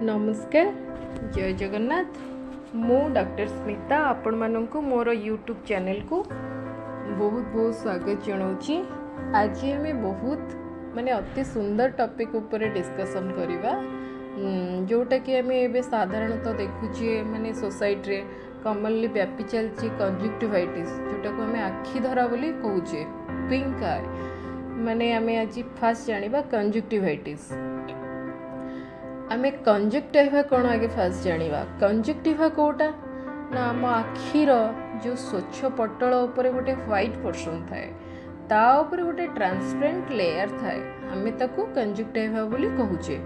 ନମସ୍କାର, ଜୟ ଜଗନ୍ନାଥ। ମୁଁ ଡକ୍ଟର ସ୍ମିତା ଆପଣମାନଙ୍କୁ ମୋର ୟୁଟ୍ୟୁବ୍ ଚ୍ୟାନେଲକୁ ବହୁତ ବହୁତ ସ୍ୱାଗତ ଜଣାଉଛି। ଆଜି ଆମେ ବହୁତ ମାନେ ଅତି ସୁନ୍ଦର ଟପିକ୍ ଉପରେ ଡିସ୍କସନ୍ କରିବା, ଯେଉଁଟାକି ଆମେ ଏବେ ସାଧାରଣତଃ ଦେଖୁଛେ, ମାନେ ସୋସାଇଟିରେ କମନଲି ବ୍ୟାପି ଚାଲିଛି କଞ୍ଜୁକ୍ଟିଭାଇଟିସ୍, ଯେଉଁଟାକୁ ଆମେ ଆଖି ଧରା ବୋଲି କହୁଛେ, ପିଙ୍କ I. ମାନେ ଆମେ ଆଜି ଫାଷ୍ଟ ଜାଣିବା କଞ୍ଜୁକ୍ଟିଭାଇଟିସ୍। ଆମେ କଞ୍ଜୁକ୍ଟିଭା କ'ଣ ଆଗେ ଫାଷ୍ଟ ଜାଣିବା। କଞ୍ଜୁକ୍ଟିଭା କେଉଁଟା ନା, ଆମ ଆଖିର ଯେଉଁ ସ୍ୱଚ୍ଛ ପଟଳ ଉପରେ ଗୋଟେ ହ୍ୱାଇଟ୍ ପୋର୍ସନ୍ ଥାଏ, ତା ଉପରେ ଗୋଟେ ଟ୍ରାନ୍ସପେରେଣ୍ଟ ଲେୟାର ଥାଏ, ଆମେ ତାକୁ କଞ୍ଜୁକ୍ଟିଭା ବୋଲି କହୁଛେ।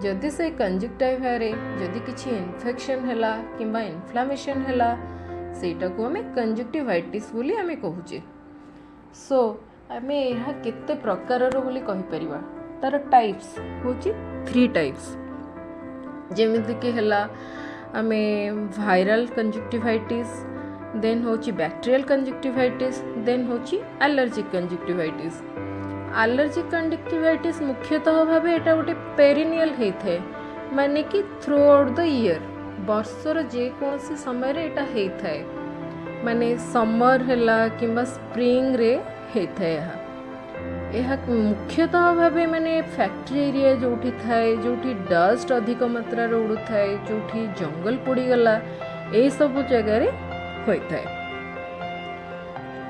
ଯଦି ସେ କଞ୍ଜୁକ୍ଟିଭାରେ ଯଦି କିଛି ଇନଫେକ୍ସନ୍ ହେଲା କିମ୍ବା ଇନଫ୍ଲାମେସନ୍ ହେଲା, ସେଇଟାକୁ ଆମେ କଞ୍ଜୁକ୍ଟିଭାଇଟିସ୍ ବୋଲି ଆମେ କହୁଛେ। ସୋ ଆମେ ଏହା କେତେ ପ୍ରକାରର ବୋଲି କହିପାରିବା? ତାର ଟାଇପ୍ସ ହେଉଛି ଥ୍ରୀ ଟାଇପ୍ସ। ଯେମିତିକି ହେଲା ଆମେ ଭାଇରାଲ କଞ୍ଜୁକ୍ଟିଭାଇଟିସ୍, ଦେନ୍ ହେଉଛି ବ୍ୟାକ୍ଟେରିଆଲ କଞ୍ଜୁକ୍ଟିଭାଇଟିସ୍, ଦେନ୍ ହେଉଛି ଆଲର୍ଜିକ୍ କଞ୍ଜୁକ୍ଟିଭାଇଟିସ୍। ଆଲର୍ଜିକ୍ କଞ୍ଜୁକ୍ଟିଭାଇଟିସ୍ ମୁଖ୍ୟତଃ ଭାବେ ଏଇଟା ଗୋଟେ ପେରିନିଆଲ ହେଇଥାଏ, ମାନେ କି ଥ୍ରୁ ଆଉଟ୍ the year, ବର୍ଷର ଯେକୌଣସି ସମୟରେ ଏଇଟା ହେଇଥାଏ। ମାନେ ସମର ହେଲା କିମ୍ବା ସ୍ପ୍ରିଙ୍ଗରେ ହେଇଥାଏ। ଏହା ମୁଖ୍ୟତଃ ଭାବେ ମାନେ ଫ୍ୟାକ୍ଟ୍ରି ଏରିଆ ଯେଉଁଠି ଥାଏ, ଯେଉଁଠି ଡଷ୍ଟ ଅଧିକ ମାତ୍ରାରେ ଉଡ଼ୁଥାଏ, ଯେଉଁଠି ଜଙ୍ଗଲ ପୋଡ଼ିଗଲା, ଏଇସବୁ ଜାଗାରେ ହୋଇଥାଏ।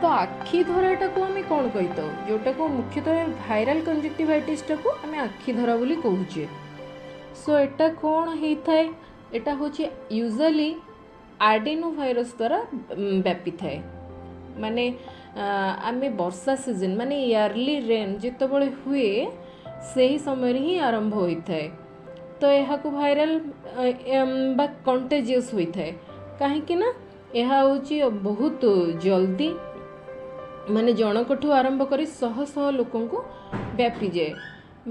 ତ ଆଖି ଧରାଟାକୁ ଆମେ କ'ଣ କହିଥାଉ? ଯେଉଁଟାକୁ ମୁଖ୍ୟତଃ ଭାଇରାଲ କଞ୍ଜୁକ୍ଟିଭାଇଟିସ୍ଟାକୁ ଆମେ ଆଖି ଧରା ବୋଲି କହୁଛେ। ସୋ ଏଟା କ'ଣ ହେଇଥାଏ? ଏଟା ହେଉଛି ୟୁଜୁଆଲି ଆଡେନୋ ଭାଇରସ୍ ଦ୍ୱାରା ବ୍ୟାପିଥାଏ। ମାନେ ଆମେ ବର୍ଷା ସିଜନ୍, ମାନେ ଇୟର୍ଲି ରେନ୍ ଯେତେବେଳେ ହୁଏ, ସେହି ସମୟରେ ହିଁ ଆରମ୍ଭ ହୋଇଥାଏ। ତ ଏହାକୁ ଭାଇରାଲ ବା କଣ୍ଟେଜିୟସ୍ ହୋଇଥାଏ, କାହିଁକି ନା ଏହା ହେଉଛି ବହୁତ ଜଲ୍ଦି ମାନେ ଜଣଙ୍କଠୁ ଆରମ୍ଭ କରି ଶହ ଶହ ଲୋକଙ୍କୁ ବ୍ୟାପିଯାଏ।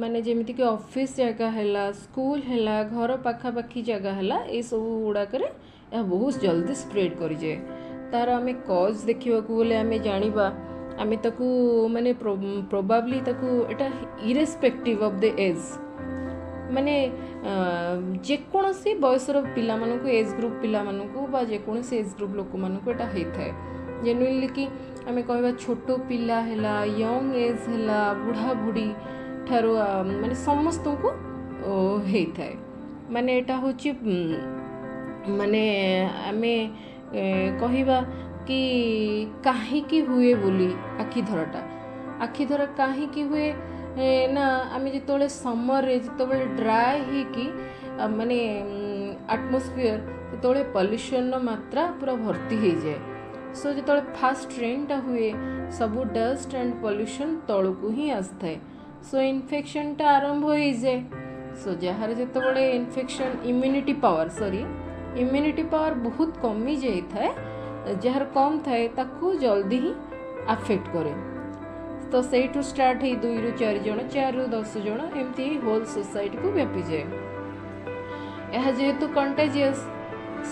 ମାନେ ଯେମିତିକି ଅଫିସ୍ ଜାଗା ହେଲା, ସ୍କୁଲ ହେଲା, ଘର ପାଖାପାଖି ଜାଗା ହେଲା, ଏସବୁ ଗୁଡ଼ାକରେ ଏହା ବହୁତ ଜଲ୍ଦି ସ୍ପ୍ରେଡ୍ କରିଯାଏ। ତାର ଆମେ କଜ୍ ଦେଖିବାକୁ ଗଲେ ଆମେ ଜାଣିବା, ଆମେ ତାକୁ ମାନେ ପ୍ରୋବାବଲି ତାକୁ ଏଇଟା ଇରେସ୍ପେକ୍ଟିଭ୍ ଅଫ୍ the age, ମାନେ ଯେକୌଣସି ବୟସର ପିଲାମାନଙ୍କୁ, ଏଜ୍ ଗ୍ରୁପ୍ ପିଲାମାନଙ୍କୁ ବା ଯେକୌଣସି ଏଜ୍ ଗ୍ରୁପ୍ ଲୋକମାନଙ୍କୁ ଏଇଟା ହେଇଥାଏ। ଜେନୁଇନଲି କି ଆମେ କହିବା ଛୋଟ ପିଲା ହେଲା, ୟଙ୍ଗ ଏଜ୍ ହେଲା, ବୁଢ଼ା ବୁଢ଼ୀ ଠାରୁ ମାନେ ସମସ୍ତଙ୍କୁ ହେଇଥାଏ। ମାନେ ଏଇଟା ହେଉଛି ମାନେ ଆମେ କହିବା କି କାହିଁକି ହୁଏ ବୋଲି ଆଖି ଧରାଟା। ଆଖି ଧରା କାହିଁକି ହୁଏ ନା, ଆମେ ଯେତେବେଳେ ସମରରେ ଯେତେବେଳେ ଡ୍ରାଏ ହେଇକି ମାନେ ଆଟମୋସ୍ଫିୟର, ଯେତେବେଳେ ପଲ୍ୟୁସନର ମାତ୍ରା ପୁରା ଭର୍ତ୍ତି ହେଇଯାଏ, ସୋ ଯେତେବେଳେ ଫାଷ୍ଟ ରେନ୍ଟା ହୁଏ, ସବୁ ଡଷ୍ଟ ଆଣ୍ଡ ପଲ୍ୟୁସନ୍ ତଳକୁ ହିଁ ଆସିଥାଏ। ସୋ ଇନଫେକ୍ସନଟା ଆରମ୍ଭ ହେଇଯାଏ। ସୋ ଯାହାର ଯେତେବେଳେ infection immunity power, sorry, immunity power ବହୁତ କମି ଯାଇଥାଏ, ଯାହାର କମ୍ ଥାଏ, ତାକୁ ଜଲ୍ଦି ହିଁ ଆଫେକ୍ଟ କରେ। ତ ସେଇଠୁ ଷ୍ଟାର୍ଟ ହେଇ ଦୁଇରୁ ଚାରି ଜଣ, ଚାରିରୁ 10 ଜଣ, ଏମିତି ହୋଲ୍ ସୋସାଇଟିକୁ ବ୍ୟାପିଯାଏ। ଏହା ଯେହେତୁ କଣ୍ଟେଜିୟସ୍,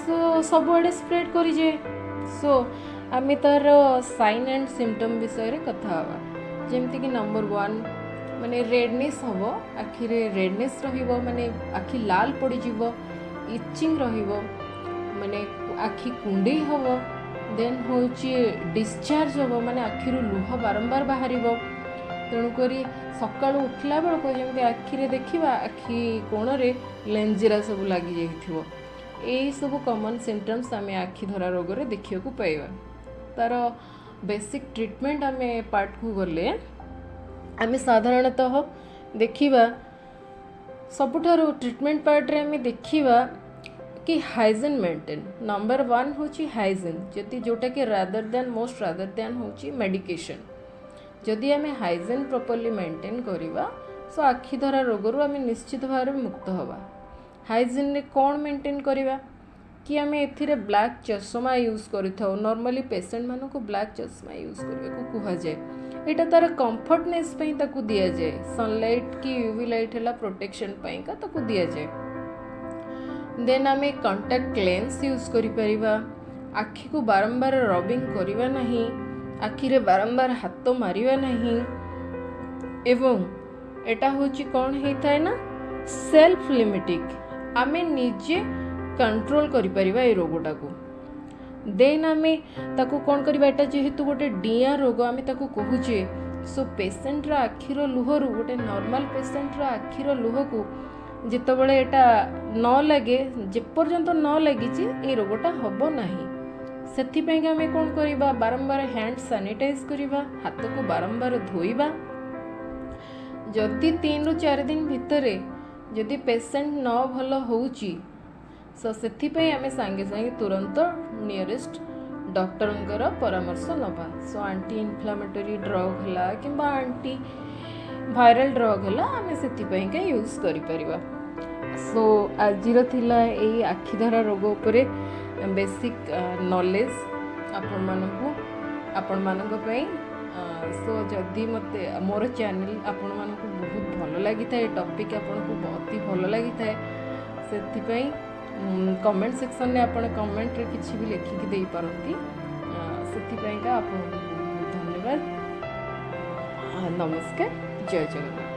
ସୋ ସବୁଆଡ଼େ ସ୍ପ୍ରେଡ୍ କରିଯାଏ। ସୋ ଆମେ ତାର ସାଇନ୍ ଆଣ୍ଡ ସିମ୍ପଟମ୍ ବିଷୟରେ କଥା ହେବା। ଯେମିତିକି ନମ୍ବର ୱାନ୍, ମାନେ ରେଡ଼ନେସ୍ ହେବ, ଆଖିରେ ରେଡ଼ନେସ୍ ରହିବ, ମାନେ ଆଖି ଲାଲ ପଡ଼ିଯିବ, ଇଚିଂ ରହିବ, ମାନେ ଆଖି କୁଣ୍ଡେଇ ହେବ। ଦେନ୍ ହେଉଛି ଡିସଚାର୍ଜ ହେବ, ମାନେ ଆଖିରୁ ଲୁହ ବାରମ୍ବାର ବାହାରିବ। ତେଣୁକରି ସକାଳୁ ଉଠିଲା ବେଳକୁ ଯେମିତି ଆଖିରେ ଦେଖିବା, ଆଖି କୋଣରେ ଲେଞ୍ଜିରା ସବୁ ଲାଗିଯାଇଥିବ। ଏଇସବୁ କମନ୍ ସିମ୍ପଟମ୍ସ ଆମେ ଆଖି ଧରା ରୋଗରେ ଦେଖିବାକୁ ପାଇବା। ତାର ବେସିକ୍ ଟ୍ରିଟମେଣ୍ଟ ଆମେ ପାର୍ଟକୁ ଗଲେ, ଆମେ ସାଧାରଣତଃ ଦେଖିବା ସବୁଠାରୁ ଟ୍ରିଟମେଣ୍ଟ ପାର୍ଟରେ ଆମେ ଦେଖିବା କି ହାଇଜିନ୍ ମେଣ୍ଟେନ୍। ନମ୍ବର ୱାନ୍ ହେଉଛି ହାଇଜିନ୍, ଯଦି ଯେଉଁଟାକି rather than most rather than ହେଉଛି ମେଡ଼ିକେସନ୍। ଯଦି ଆମେ ହାଇଜିନ୍ ପ୍ରପରଲି ମେଣ୍ଟେନ୍ କରିବା, ସୋ ଆଖି ଧରା ରୋଗରୁ ଆମେ ନିଶ୍ଚିତ ଭାବରେ ମୁକ୍ତ ହେବା। ହାଇଜିନ୍ରେ କ'ଣ ମେଣ୍ଟେନ୍ କରିବା କି ଆମେ ଏଥିରେ ବ୍ଲାକ୍ ଚଷମା ୟୁଜ୍ କରିଥାଉ। ନର୍ମାଲି ପେସେଣ୍ଟମାନଙ୍କୁ ବ୍ଲାକ୍ ଚଷମା ୟୁଜ୍ କରିବାକୁ କୁହାଯାଏ। ଏଇଟା ତାର କମ୍ଫର୍ଟନେସ୍ ପାଇଁ ତାକୁ ଦିଆଯାଏ। ସନଲାଇଟ୍ କି ୟୁଭି ଲାଇଟ୍ ହେଲା, ପ୍ରୋଟେକ୍ସନ୍ ପାଇଁକା ତାକୁ ଦିଆଯାଏ। ଦେନ୍ ଆମେ କଣ୍ଟାକ୍ଟ ଲେନ୍ସ ୟୁଜ୍ କରିପାରିବା। ଆଖିକୁ ବାରମ୍ବାର ରବିଂ କରିବା ନାହିଁ, ଆଖିରେ ବାରମ୍ବାର ହାତ ମାରିବା ନାହିଁ। ଏବଂ ଏଟା ହେଉଛି କ'ଣ ହେଇଥାଏ ନା ସେଲ୍ଫ ଲିମିଟିଂ। ଆମେ ନିଜେ କଣ୍ଟ୍ରୋଲ କରିପାରିବା ଏଇ ରୋଗଟାକୁ। ଦେନ୍ ଆମେ ତାକୁ କ'ଣ କରିବା? ଏଇଟା ଯେହେତୁ ଗୋଟେ ଡିଆଁ ରୋଗ ଆମେ ତାକୁ କହୁଛେ, ସୋ ପେସେଣ୍ଟର ଆଖିର ଲୁହରୁ, ଗୋଟେ ନର୍ମାଲ ପେସେଣ୍ଟର ଆଖିର ଲୁହକୁ ଯେତେବେଳେ ଏଇଟା ନ ଲାଗେ, ଯେପର୍ଯ୍ୟନ୍ତ ନ ଲାଗିଛି, ଏଇ ରୋଗଟା ହେବ ନାହିଁ। ସେଥିପାଇଁକା ଆମେ କ'ଣ କରିବା? ବାରମ୍ବାର ହ୍ୟାଣ୍ଡ ସାନିଟାଇଜ୍ କରିବା, ହାତକୁ ବାରମ୍ବାର ଧୋଇବା। ଯଦି 3ରୁ 4 ଦିନ ଭିତରେ ଯଦି ପେସେଣ୍ଟ ନ ଭଲ ହେଉଛି, ସୋ ସେଥିପାଇଁ ଆମେ ସାଙ୍ଗେ ସାଙ୍ଗେ ତୁରନ୍ତ ନିୟରେଷ୍ଟ ଡକ୍ଟରଙ୍କର ପରାମର୍ଶ ନେବା। ସୋ ଆଣ୍ଟି ଇନଫ୍ଲାମେଟୋରୀ ଡ୍ରଗ୍ ହେଲା କିମ୍ବା ଆଣ୍ଟି ଭାଇରାଲ୍ ଡ୍ରଗ୍ ହେଲା, ଆମେ ସେଥିପାଇଁକା ୟୁଜ୍ କରିପାରିବା। ସୋ ଆଜିର ଥିଲା ଏଇ ଆଖିଧରା ରୋଗ ଉପରେ ବେସିକ୍ ନଲେଜ୍ ଆପଣମାନଙ୍କ ପାଇଁ। ସୋ ଯଦି ମୋତେ ମୋର ଚ୍ୟାନେଲ୍ ଆପଣମାନଙ୍କୁ ବହୁତ ଭଲ ଲାଗିଥାଏ, ଟପିକ୍ ଆପଣଙ୍କୁ ଅତି ଭଲ ଲାଗିଥାଏ, ସେଥିପାଇଁ କମେଣ୍ଟ ସେକ୍ସନରେ ଆପଣ କମେଣ୍ଟରେ କିଛି ବି ଲେଖିକି ଦେଇପାରନ୍ତି। ସେଥିପାଇଁକା ଆପଣଙ୍କୁ ବହୁତ ବହୁତ ଧନ୍ୟବାଦ। ନମସ୍କାର, ଜୟ ଜଗନ୍ନାଥ।